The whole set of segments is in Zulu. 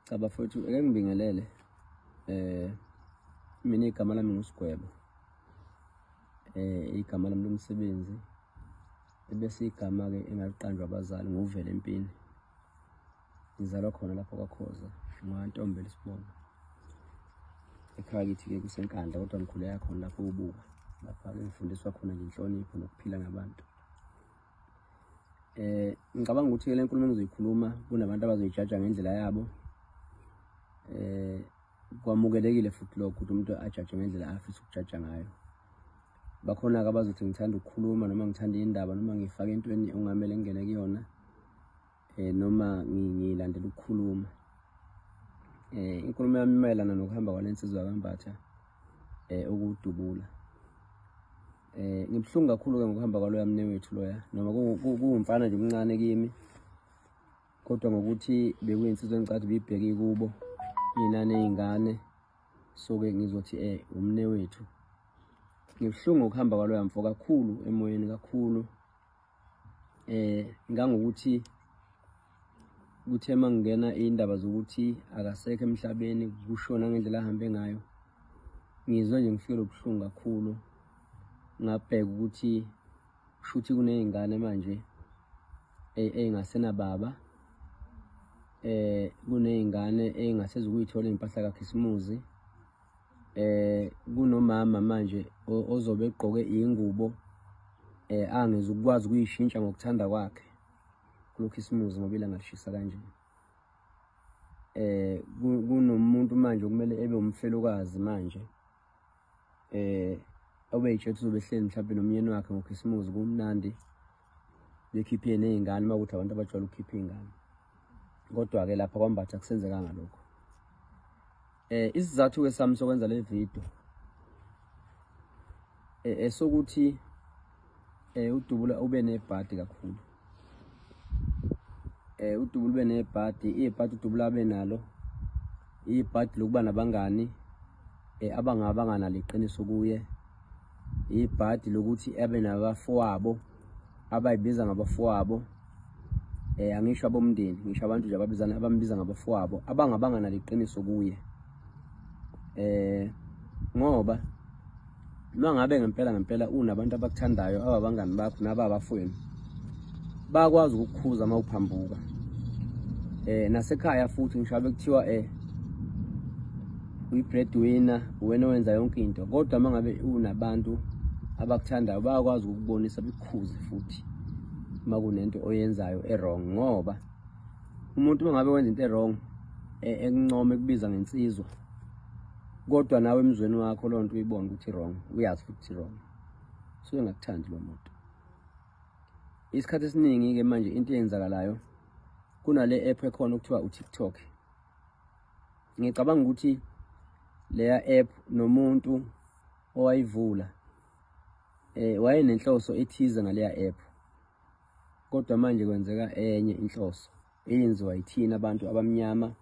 Cha bafowethu, ake ngibingelele. Mina igama lami nguSigwebo. Igama lami lomsebenzi ebese igama ke engaliqanjwa abazali nguvele empini. Ngizalwa khona lapho kwaKhoza, ngwantombela isibongo. Ekhaya kithi ke kuseNkandla, kodwa ngikhulela khona lapho ubuka. Lapha ke ngifundiswa khona nje inhlonipho nokuphila nabantu. Ngicabanga ukuthi le nkulumo engizoyikhuluma kunabantu abazoyijaja ngendlela yabo. Kwamukelekile futhi lokho ukuthi umuntu ajaje ngendlela afisa ukujaja ngayo. Bakhona-ke abazothi ngithanda ukukhuluma noma ngithanda indaba noma ngifake entweni okungamele ngingene kuyona, noma ngilandela ukukhuluma. Inkulumo yami mayelana nokuhamba kwale nsizwa kaMbatha, ukudubula. Ngibuhlungu kakhulu-ke ngokuhamba kwaloya mnewethu loya, noma kuwumfana nje omncane kimi, kodwa ngokuthi bekuyinsizwa engicathi biyibheke kubo inani ey'ngane, so-ke ngizothi umnewethu. Ngibuhlungu ngokuhamba kwaloya mfo kakhulu emoyeni kakhulu. Ngangokuthi kuthe mangingena iy'ndaba zokuthi akasekho emhlabeni, kushona ngendlela ahambe ngayo, ngizwe nje ngifikelwe ubuhlungu kakhulu. Ngabheka ukuthi kushuthi kuney'ngane manje ey'ngasenababa, kuney'ngane ey'ngasezukuyithola iy'mpahla kaKhisimuzi, kunomama manje ozobe egqoke iy'ngubo angezukukwazi ukuyishintsha ngokuthanda kwakhe kuloKhisimuzi ngoba ilanga lishisa kanje. Kunomuntu manje okumele ebe umfelokazi manje, obeyitshela ukuthi uzobe ehleli mhlawumbe nomyeni wakhe ngoKhisimuzi kumnandi, bekhiphe ney'ngane uma kuwukuthi abantu abajwayele ukukhipha iy'ngane. Kodwa-ke lapha kwaMbatha akusenzekanga lokho. Isizathu-ke sami sokwenza le video esokuthi uDubula ube nebhadi kakhulu. UDubula ube nebhadi, ibhadi uDubula abe nalo, ibhadi lokuba nabangani abangabanganalo iqiniso kuye, ibhadi lokuthi abe nabafowabo abayibiza ngabafowabo, angisho abomndeni, ngisho abantu nje ababizana abambiza ngabafowabo abangabanganalo iqiniso kuye. Ngoba uma ngabe ngempela ngempela unabantu abakuthandayo ababangani bakho nababafowenu, bayakwazi ukukukhuza uma uphambuka. Nasekhaya futhi ngisho abe kuthiwa uyi-breadwinner, uwena owenza yonke into, kodwa uma ngabe unabantu abakuthandayo bayakwazi ukukubonisa bekukhuze futhi uma kunento oyenzayo e-wrong. Ngoba umuntu uma ngabe wenza into e-wrong, ekuncoma ekubiza ngensizwa, kodwa nawe emzweni wakho loo nto uyibone ukuthi wrong, uyazi futhi ukuthi wrong, so engakuthandi lo muntu. Isikhathi esiningi-ke manje into eyenzakalayo kunale app ekhona okuthiwa uTikTok. Ngicabanga ukuthi leya app nomuntu owayivula wayenenhloso ethize ngaleya app, kodwa manje kwenzeka enye inhloso eyenziwa yithina abantu abamnyama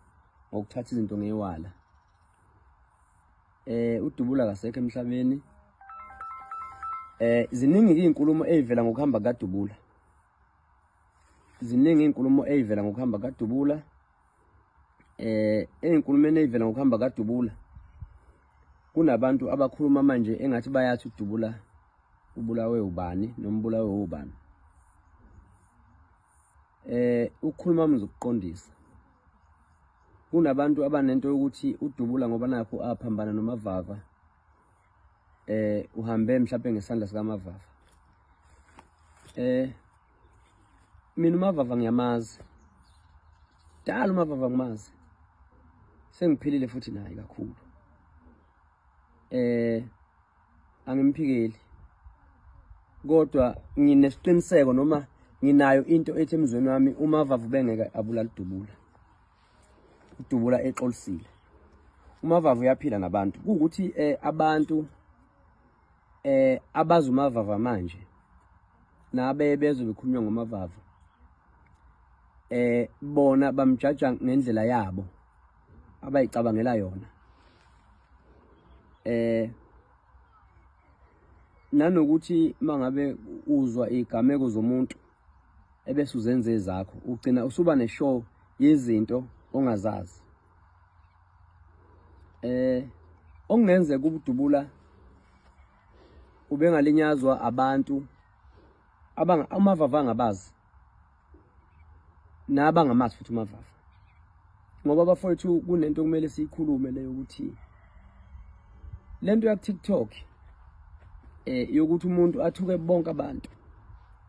ngokuthatha izinto ngewala. UDubula akasekho emhlabeni. Ziningi izinkulumo ezivela ngokuhamba kaDubula. Ziningi izinkulumo ezivela ngokuhamba kaDubula. Ey'nkulumeni ey'vela ngokuhamba kaDubula kunabantu abakhuluma manje engathi bayathi uDubula ubulawe ubani noma ubulawe ubani. Ukukhuluma ngizokuqondisa. Kunabantu abanento yokuthi uDubula ngoba nakho aphambana noMavava, uhambe mhlawumbe ngesandla sikaMavava. Mina uMavava ngiyamazi. Dala uMavava ngimazi. Sengiphilile futhi naye kakhulu. Angimphikeli. Kodwa nginesiqiniseko noma nginayo into ethi emzweni wami uMavava ubengeke abulale uDubula. uDubula exolisile. uMavava uyaphila nabantu. Kuwukuthi abantu abazi uMavava manje nabe bezwe bekhulunywa ngoMavava, bona bamjaja ngendlela yabo abayicabangela yona. Nanokuthi mangabe uzwa igameko zomuntu ebese uzenze ezakho, ugcina usuba neshow yezinto ongazazi. Okungenzeka uDubula ubengalinyazwa abantu uMavava angabazi nabangamazi futhi uMavava, ngoba bafowethu kunento okumele siyikhulume leyo, ukuthi lento ya TikTok yokuthi umuntu athuke bonke abantu,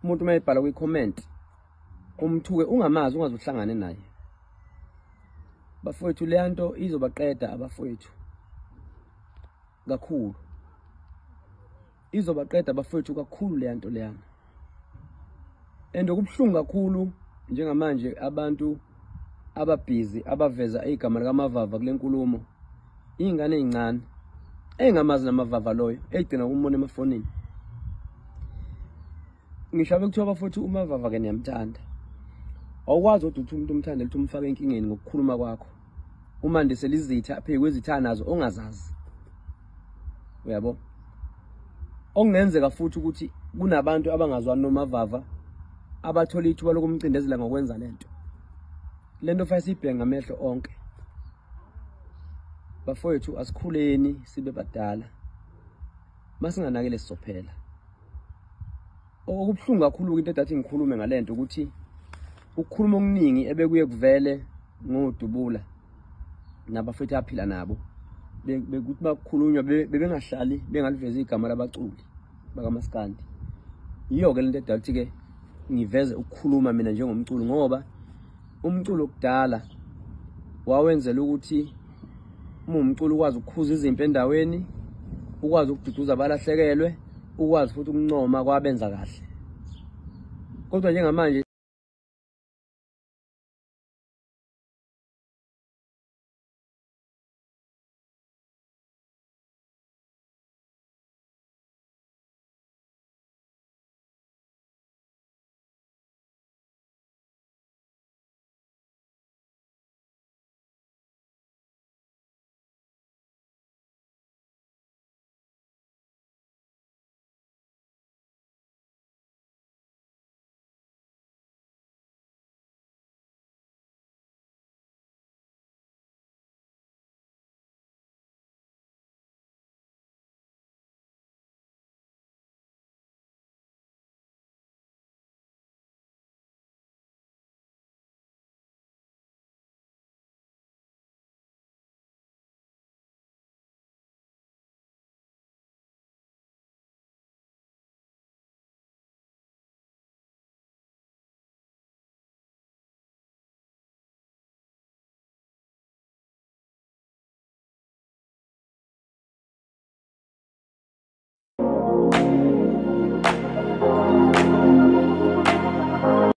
umuntu uma ebhala kwi-comment umthuke ungamazi, ungaze uhlangane naye. Bafowethu, leya nto izobaqeda abafowethu kakhulu, izobaqeda abafowethu kakhulu leya nto leyana. And okubuhlungu kakhulu njengamanje, abantu ababhizi abaveza igama likaMavava kule nkulumo, iy'ngane ey'ncane ey'ngamazi naMavava loyo, ey'gcina ukumbona emafonini. Ngisho bekuthiwa bafowethu uMavava ke niyamthanda, awukwazi kodwa ukuthi umuntu umthande ukuthi umfake enkingeni ngokukhuluma kwakho, umandisele izitha phezu kwezitha nazo ongazazi, uyabo. Okungenzeka futhi ukuthi kunabantu abangazwani noMavava abathola ithuba lokumcindezela ngokwenza lento. Lento fanele siyibheke ngamehlo onke bafowethu. Asikhuleni sibe badala, masinganakele sizophela. Okubuhlungu kakhulu into edathi ngikhulume ngalento ukuthi ukukhuluma okuningi ebekuye kuvele ngoDubula nabafethu aphila nabo, bekuthi bakukhulunywa bebengahlali bengaliveza igama labaculi bakamaskandi. Yiyo-ke lento edala ukuthi-ke ngiveze ukukhuluma mina njengomculo, ngoba umculo kudala wawenzela ukuthi uma umculo ukwazi ukukhuza izimpi endaweni, ukwazi ukududuza abalahlekelwe, ukwazi futhi ukuncoma kwabenza kahle. Kodwa njengamanje